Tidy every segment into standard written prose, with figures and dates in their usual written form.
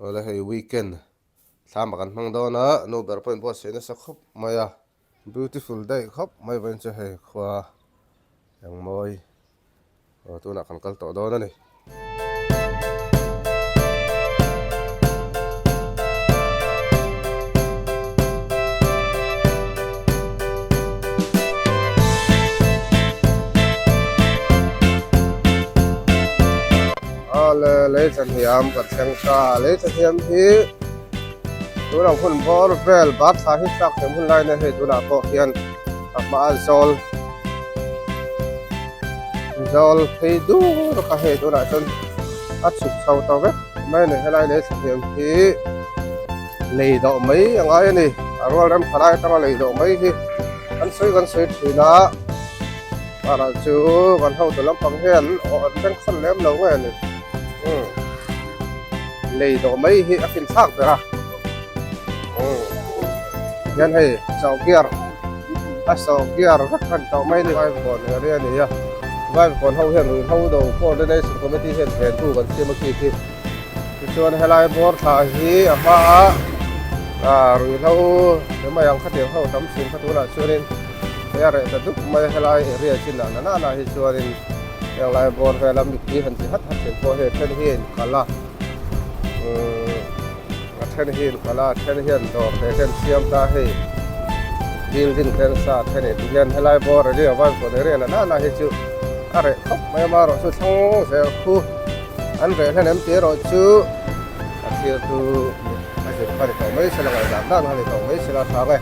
Awle hei weekend thlam ah kan hmang dawn a nu ber pawh in buatsaih nasa khawp mai a beautiful daih khawp mai vawiin chu hei khua engmawi aw tunah kan kal tawh dawn a ni. Awle lei thahniam kan thleng ta lei thahniam hi tunang hun bawr vel bar thla hi tlak hnem hun lai nia hei tunah pawh hian a hma a zawl zawl phei dur kha hei tunah chuan a chhuk chho ta vek mai a ni helai lei thahniam hi lei dawh mai a ngai a ni a rual rem tha lai atanga lei dawh mai hi kan sawi kan sawi thin a. Parah chu kan hotu lampang hian aw an bengkhawn lem lo nge ni umm lei dawh mai hi a fin thlak ber a umm hian hei chauh gear a sawh gear vek a ni tawh mai ni Vaivakawn area a ni a Vaivakawn ho hian ruihhlo do coordination committee hian ventu kan siam a khi khi tichuan helai bawr thla hi a hmaah ah ruihhlo emaw ang khatiang ho tam thin kha tunah chuanin. Hei a reh ta dup mai a helai area chin ah nana na hi chuanin heng lai bawr vela mipui han ti hat hat thin pawh hei a then hi a inkal a umm a then hi a inkal a a then hian dawr te te an siam ta hei building te an sa a then ti hian helai bawr area Vaivakawn area nana na hi chu a reh khawp mai a amaherawh chu thlang zel khu an reh hlen em tih erawh chu a thlir chu a zir kha ni tawh mai sela ngaihdan dan kha ni tawh mai sela a hrang e.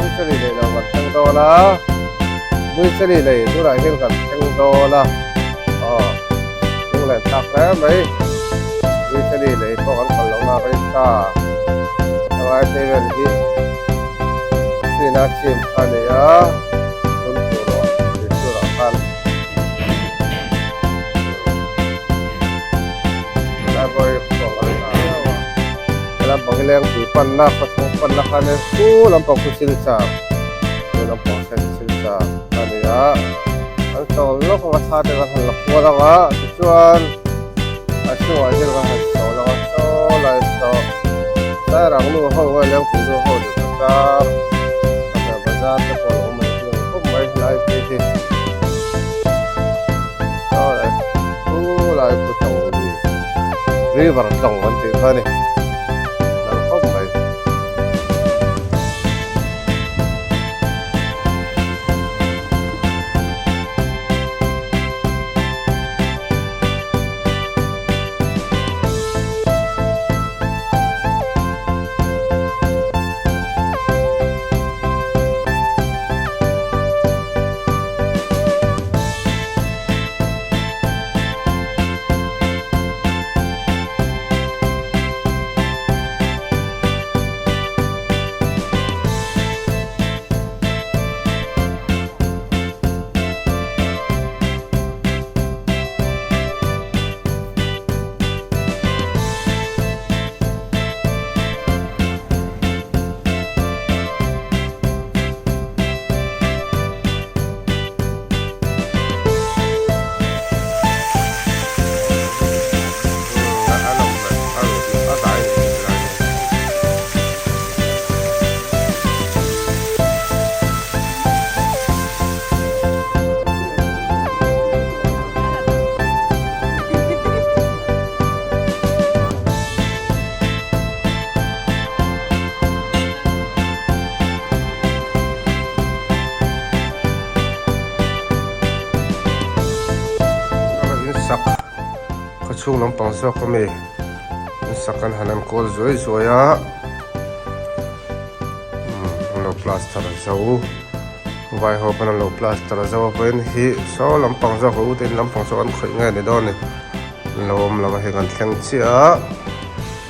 Buichali lei lo kan thleng dawn a Buichali lei tunah hian kan thleng dawn a aw lunglen thlak hle mai Buichali lei pawh kan kal lohna a rei ta helai te vel hi china chim kha a ni a tun tur tih turah khan library pawh a ni a lampang hi lengpui panna khawchhung panna kha nia chu lampang khu silchar chu lampang hian silchar a ni a an chawl lawk ang a thla te kan han la kual ang a tichuan a chungah hian kan han chawl ang a saw lai saw sairang nu ho nge lengpui nu ho leh bazar bazar te pawh a lo awm mai thei ang khawp mai helai phei hi saw lai chu lai khu tlawng lui river tlawng an tih kha a ni. Nalh khawp mai. chhung lampang zawk a mi in sak an han enkawl zuai zuai a umm an lo plaster zo vai ho pawn an lo plaster zo a vawiin hi saw lampang zawk a u te in lampang zawk an khawih nge ni dawn ni an lo awm lo a hei kan thleng chiah a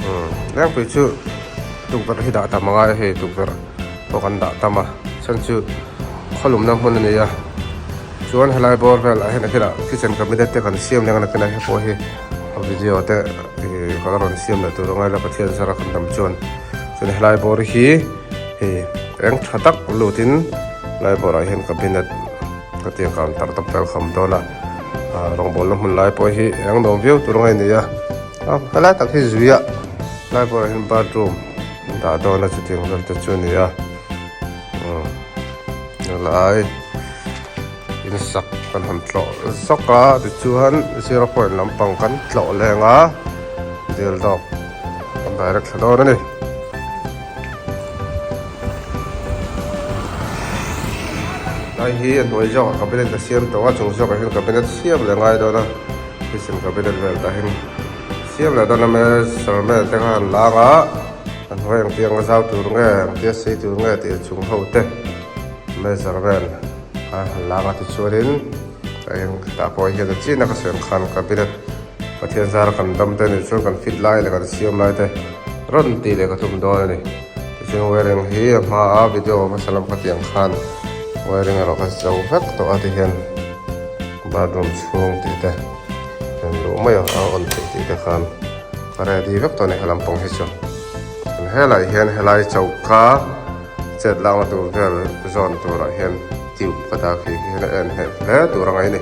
umm tlangpui chu tukverh hi dah tam a ngai a hei tukverh pawh kan dah tam a chhan chu khawlumna hmun a ni a. Chuan helai bawr velah hian a khilah kitchen cabinet te kan siam leh ang a nakinah he pawh hi a video te ih ka la rawn siam leh tur angai la Pathian zara kan dam chuan chuan helai bawr hi hei eng tha tak lutin helai bawrah hian cabinet ka tiang counter te pawh a awm dawn a ah rawngbawlna hmun lai pawh hi eng nuam viau tur angai a ni a helai tak hi zuiah helai bawrah hian bathroom dah dawn a chutiang vel te chu a ni a umm helai. Insak kan han tlawh zawk a tichuan zero point lampang kan tlawh leng a dil dawk kan direct thla dawn a ni. Lai hi a hnuai zawkah cabinet a siam tawh a chung zawkah hian cabinet siam leh ngai dawn a kitchen cabinet vel tah hian siam leh dawn a measurement te kha han lang a a hnuai engtiang a zau tur nge engtia sei tur nge tih a chung ho te. Measurement a han lang a tichuanin a eng tah pawh hian a chin a ka sawi ang khan cabinet Pathian zara kan dam te nih chuan kan fit lai leh kan siam lai te rawn tih leh ka tum dawn a ni. Tichuan wiring hi a hma a video hmasa lam ka tih ang khan wiring erawh ka zo vek tawh a tihian bathroom chhung tih te en luh mai a a on theih tih te khan ka ready vek tawh a ni helam pang hi chu. Helai hian helai choka. Chet lakna tur vel zawn turah hian tube ka dah khi hian a en hneh hle tur a ngaih a ni.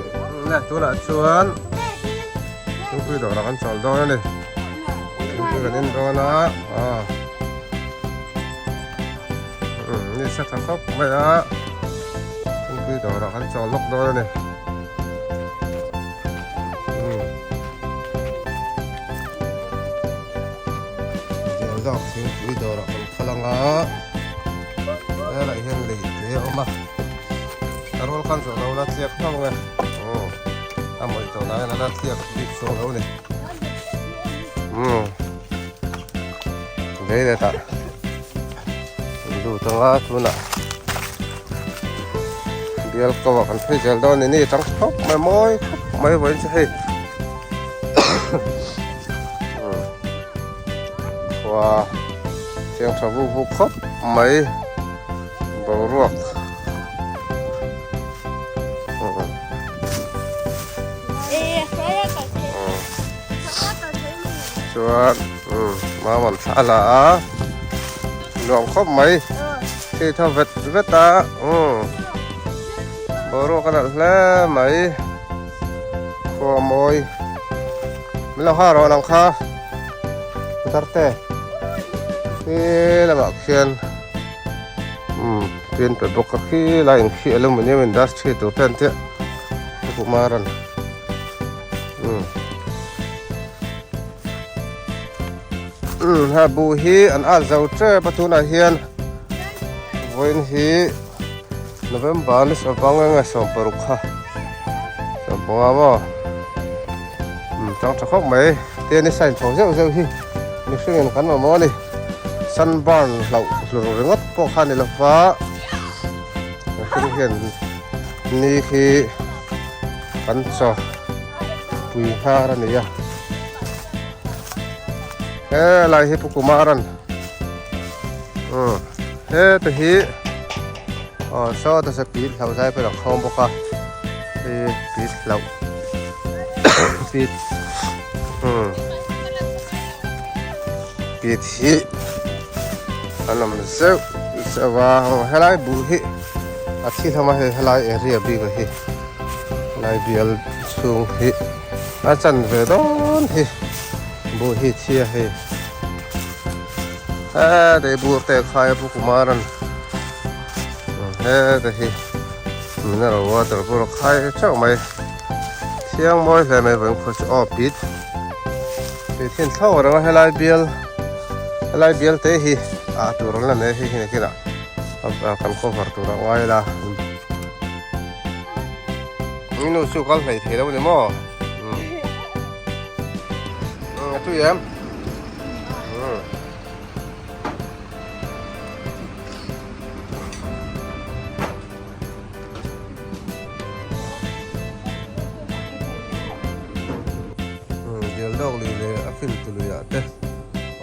Le tunah chuan thingpui dawrah kan chawl dawn a ni. Thingpui kan en dawn a aw umm ni sa tha khawp mai a thingpui dawrah kan chawl lawk dawn a ni. Zawk thingpui dawrah kan kal ang a helaiah hian lei te a awm a a rual khan zawh lo la tliak hlauh ang e aw a mawih tawh lah hian a la tliak bik chuang lo a ni umm lei leh tah an lut ang a tunah bial ko ah kan phei zel dawn a ni ni tang khawp mai mawi khawp mai vawiin chu hei. Khua chiang tha vuk vuk khawp mai boruak chuan mauan thla a la a nuam khawp mai thei tha vet vet a boruak a nalh hle mai. Khua mawi min lo ha rawh ang kha putar te khi lamah khian umm pin pe bawk a khi lai in khi aluminium industry tur te an tia Kumar an umm umm ha buh hi an at zo tep a tunah hian vawiin hi. November ni sawmpang enge 16 kha 15 maw umm chang tha khawp mai te ni sign chho zeuh zeuh hi mihring in kan mamawh a ni sunburn hlauh hlur ringawt pawh kha a ni lova mihring hian ni khi kan chaw pui nghar a ni a helai hi Pu Kumaran umm heta hi. Aw saw ta se pit hlauh zai pawh a khawm bawk a hei pit hlauh pit umm pit hi an awm zeuh zeuh a helai buh hi a thi hlawm a hei helai area bik a hi helai bial chhung hi a chan ve dawn hi buh hi thi a hei. Hete bur te khai a Pu Kumaran hete hi mineral water bur a khai theuh mai thiang mawi hle mai vawiin khaw chu aw pit pit hi an thlauh reng a helai bial helai bial te hi ah tur an la nei hei hi nakinah kan cover tur a ngai la nu chu kal hleih thei lo ni maw. tui em? Dialdawk lui leh a fin tu luiah te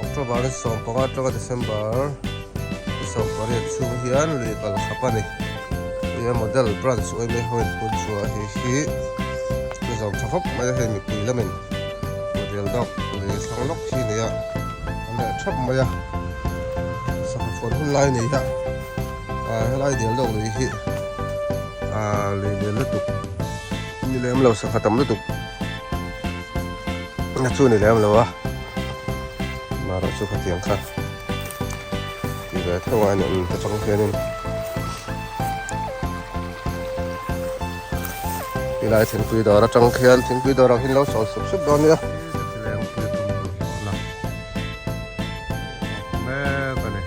October ni 15 atanga December ni 18 chhung hian lui kal khap a ni. Hei model branch uaimei ho in phun chhuah hei hi chu zawm tha khawp mai a hei mipui lamin Dialdawk lui thlang lawk hi a ni a an reh thap mai a sangha chhuan hun lai a ni a. Ah helai dial dawk lui hi ah lui lian lutuk ni lem lo sangha tam lutuk na chu ni lem lo a marawh chu khatiang kha ti ve tho a ni ta chang hianin tilai thingpui dawr atang khian thingpui dawr ang hian lo sawi sup sup dawn nia. Mek a ni.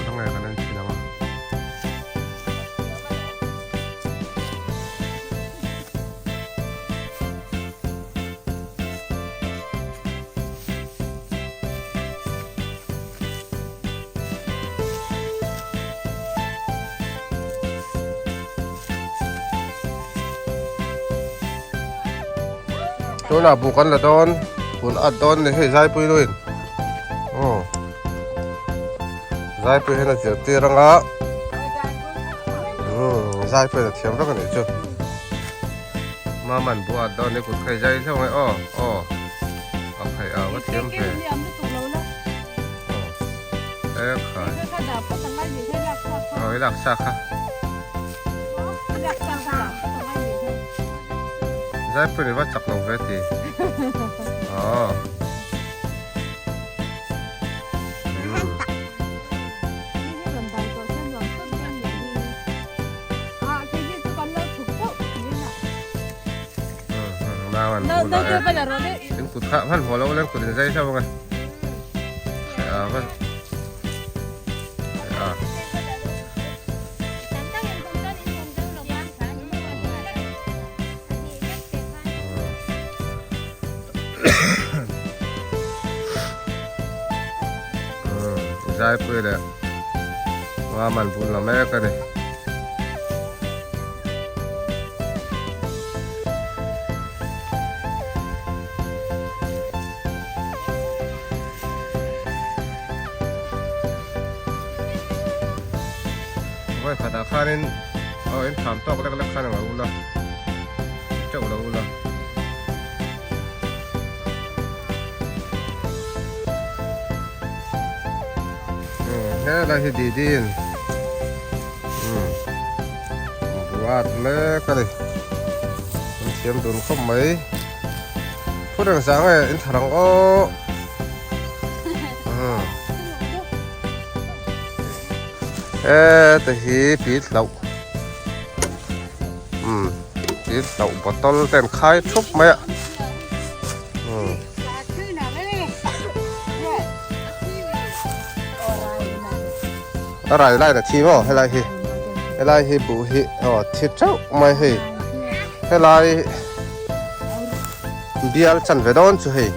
Thawh nge kan en thin ang a. Tunah buh kan la dawn hun at dawn ni hei zaipui luin aw zaipui hian a zirtir anga umm zaipui a thiam vek a nih chu maman buh at dawn ni kut khai zai hleuh nge aw aw a khai a va thiam ve aw e khai aw i lak sa kha. Zaipui va chak lo ve ti. Aw. In kut kha hman haw lo len kut in zai hlauh ang e. A. Zaipui leh Ngaman bul la mek a ni. Vawi khatah khanin aw in tham tawk lek lek khan ang lo ula teuh lo ula. Helai hi Didin buat mek a ni an thiam dun khawp mai phut reng zah nge in thar ang aw. Heta hi pit hlauh umm pit hlauh bottle te an khai thup mai a umm. A rai lai na thi maw helai hi helai hi buh hi aw thi teuh mai hei helai bial chan ve dawn chu hei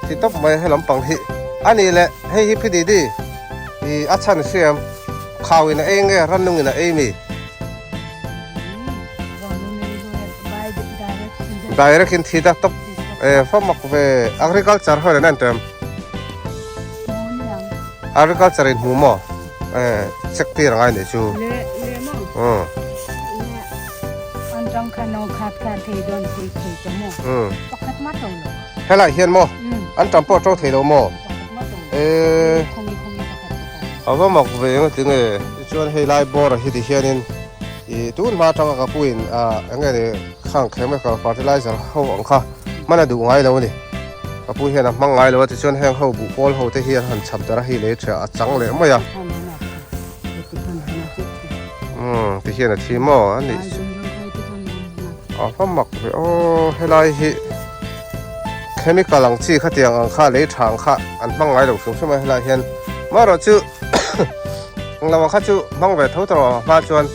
thi tawp mai he lampang hi a nih leh hei hi phididi ih a chhan hriam khau in a ei nge rannung in a ei mi direct in thi ta tawp eh fa mak ve agriculture ho nen an tem agriculture in hmu maw eh check tir angai nih chu umm. Helai hian maw an tam pawh a to thei lo maw eee a va mak ve eng ati nge tichuan hei lai bawr ah hi ti hianin ih tun hma atanga ka pu in ah eng nge ni khang chemical fertilizer ho ang kha hman a duh ngai lo a ni ka pu hian a hmang ngai lo a tichuan heng ho buh pawl ho te hi an han chhap darh a hei lei ṭhiah a chang leh mai a umm ti hian a thi maw a nih chu. A va mak ve aw helai hi chemical ang chi khatiang ang kha lei tha ang kha an hmang ngai lo hrim hrim a helai hian amaherawh chu eng lo ang kha chu hmang ve tho tawh a hma chuan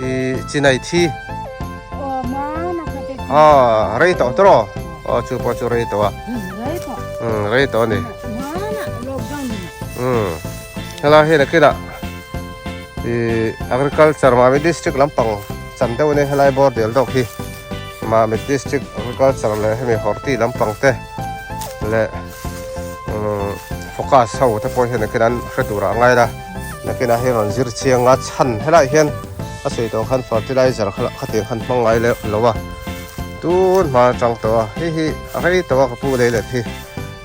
ih chinai thi aw rei tawh tawh aw chu pawh chu rei tawh a. Umm rei tawh a ni. Umm helai hi nakinah ih agriculture Mamit district lampang chan deuh a nia helai bawr dial dawk hi Mamit district agriculture leh hemi horti lampang te leh umm focus ho te pawh hian nakinah an hre turah a ngai la nakinah hian rawn zir chiang a chhan helaiah hian a sawi tawh khan fertilizer kha khatiang khan hmang ngai lo a. Tun hma atang tawh a, hei hi a rei tawh a ka pu lei let hi.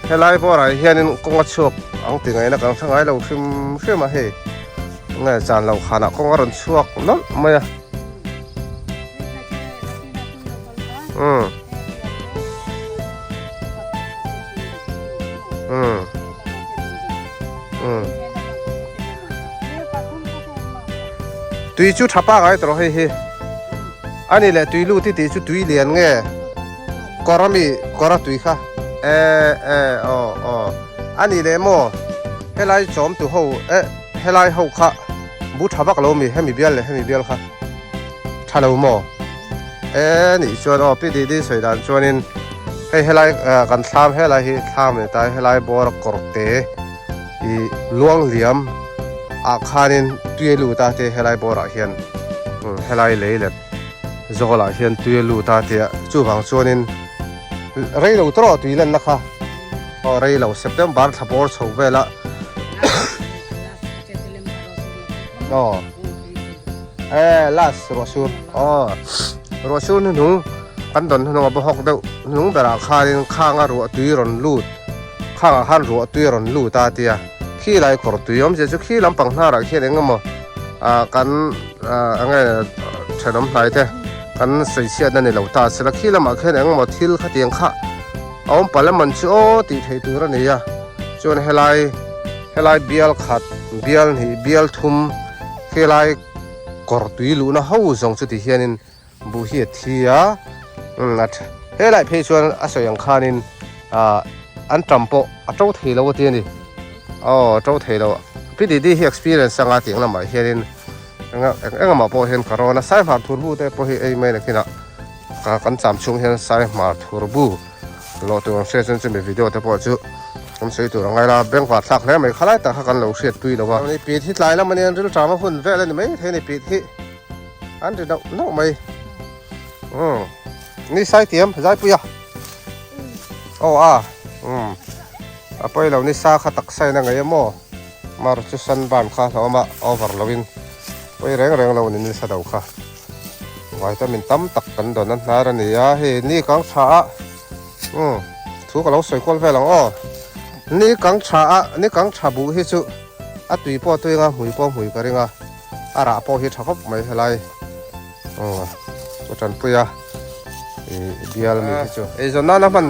Helai bawrah hianin kawng a chhuak ang ti ngaihna kan hre ngai lo hrim hrim a hei. Nge zan loh khanah kawng a rawn chhuak nawlh mai a. Umm. Umm. Umm. Tui chu tha pangai tawh hei hi. A ni leh tui lut i tih chu tui lian nge kawr a mi kawr a tui kha e e aw aw a ni leh maw helai chawm tu ho e helai ho kha bu tha vak lo mi hemi bial leh hemi bial kha tha lo maw e nih chuan aw pi didi sawi dan chuanin hei helai kan thlam helai hi thlam a ni ta helai bawr a kawr te ih luang liam ah khanin tui a lut a te helai bawrah hian helai lei let zawlah hian tui a lut a tia chuvang chuanin rei lo tawh tui lanna kha aw rei lo September thla bawr chho vela aw e last ruah sur aw ruah sur hnuhnung kan dawn hnuhnung a bawhawk deuh hnuhnung berah khanin khanga ruah tui rawn lut. Khangah khan ruah tui a rawn lut a tia khi lai kawr tui awmzia chu khi lampang hnarah khian eng emaw ah kan ah eng nge thenawm hnai te kan sawi chhiatna ni lo ta sela khi lamah khian eng emaw thil khatiang kha a awm palh emaw chu aw tih theih tur a ni a chuan helai helai bial khat bial hnih bial thum khilai kawr tui luhna ho zawng chu ti hianin. Buh hi a thi a, umm a tha helai phei chuan a sawi ang khanin ah an tam pawh a to thei lo a ti a ni aw a to thei lo pi didi hi experience anga tiang lamah hianin eng eng engah pawh hian ka rawn a sai hmar thur bu te pawh hi ei mai nakinah ka kan cham chhung hian sai hmar thur bu lawh tur ang hriat chuan chumi video te pawh chu kan sawi tur angai la bengvar thlak hle mai khalai tak kha kan lo hriat tui lo a ni pit hi tlai lam anian rilṭam a hun vel a ni mai thei a ni pit hi. An ri nauh nauh mai. Umm. Ni sai tiam zai pui a. Aw a. Umm. A pawi lo ni sa kha tak sai na ngei a maw. Mar chu san ban kha hlawm a over lo in. Pawi reng reng lo ni ni sa do kha. Vitamin tam tak kan dawn a hnar a ni a hei ni kang tha a. Umm. Thu ka lo sawi kual vel ang aw. Ni kang tha a ni kang tha buh hi chu a tui pawh tui anga hmui pawh hmui ka ring a. A rah pawh hi tha khawp mai helai aw chu tanpui a ih bial mi hi chu eizawn nana hman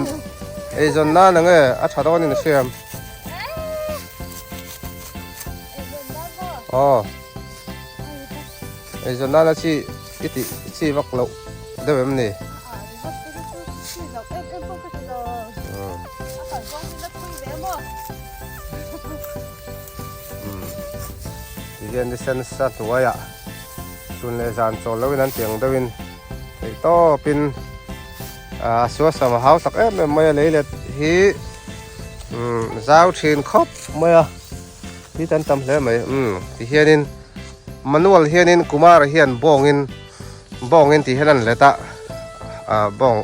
eizawn nana nge a tha dawn in a siam aw eizawn nana chi i tih chi vak loh deuh em ni. Tihian ni sen sa hnuaiah chhun leh zan chawl loin an tiang deuhin theih tawpin a suasam a hau tak em em mai a lei let hi umm zau thin khawp mai a hi tan tam hle mai umm tihianin manual hianin kumara hian bawngin bawngin tih hian an let a ah bawng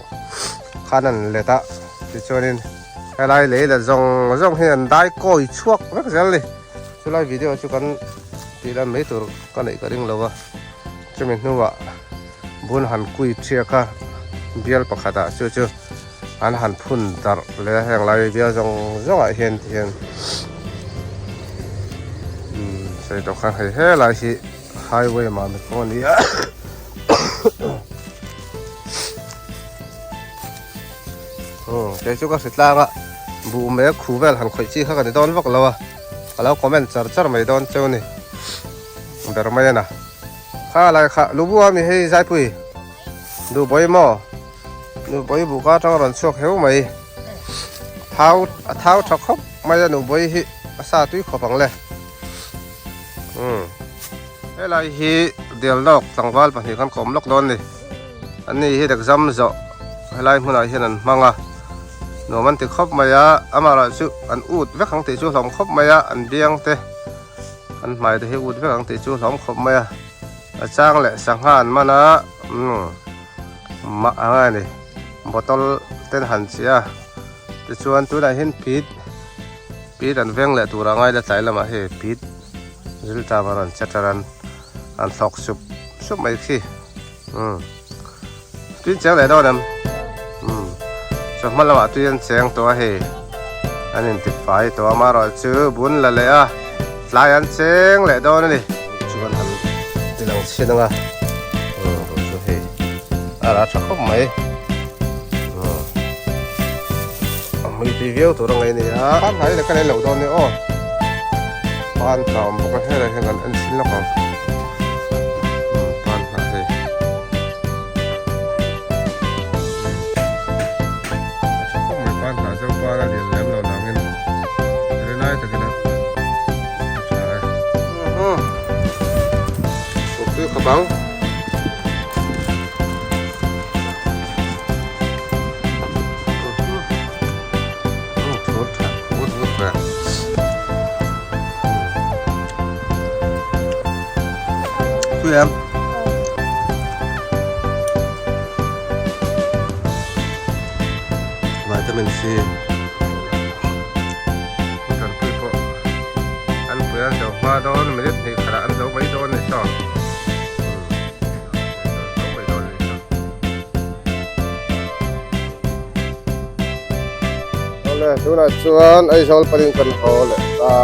khan an let a tichuanin helai lei let zawng zawng hi an dai kawi chhuak vek zel a ni chulai video chu kan tih lan mai tur ka neih ka ring lo a chumi hnuah bun han kui thiak a bial pakhatah chu chu an han phun darh leh a heng lai bial zawng zawng ah hian ti hian umm sawi tawh khan hei helai hi highway mah mi pawh a ni a umm kei chu ka hre tlang a buh mek khu vel han khawih chi kha ka ni dawn vak lo a ka lo comment char char mai dawn cheu a ni ber mai a na kha lai kha lubua mi hei zaipui duhbawi maw nuhbawi buh ka atang a rawn chhuak heu mai thau a thau tha khawp mai a nuhbawi hi a sa tui khawp ang le. Umm helai hi Delnawk tlangval pahnih kan kawm lawk dawn a ni an ni hi exam zawh helai hmunah hian an hmang a. Nuam an ti khawp mai a, amaherawhchu an ut vek ang tih chu hlawm khawp mai a, an biang te an hmai te hi ut vek ang tih chu hlawm khawp mai a, a chang leh sangha an man a umm mah ang a ni bottle ten han chiah a tichuan tunah hian pit pit an veng leh tur a ngai la tlai lamah hei pit zilṭam a rawn che ṭar an an thlawk sup sup mai khi. Umm tui cheng leh dawn em umm chawhma lamah tui an cheng tawh a hei an inti fai tawh a amaherawh chu bun la leh a tlai an cheng leh dawn a ni chuan han ti lang chhin ang a umm ruh chu hei a rah tha khawp mai umm a hmui tui viau tur a ngaih a ni a pan hnai leh ka nei lo dawn nia aw pan tla awm bawk a helai hian kan en chhin lawk ang. Pan hnah hei. A tha khawp mai pan hnah zo pan a lian lem lo nangin ri lai takin a tha e. Tui khawp ang. Thur tha vut vut ve. Tui em? Vitamin C. Tanpui pawh an pui an zo hma dawn minute hnih khatah an zo mai dawn ni saw. Zo mai dawn ni saw. Awle tunah chuan Aizawl panin kan haw leh ta.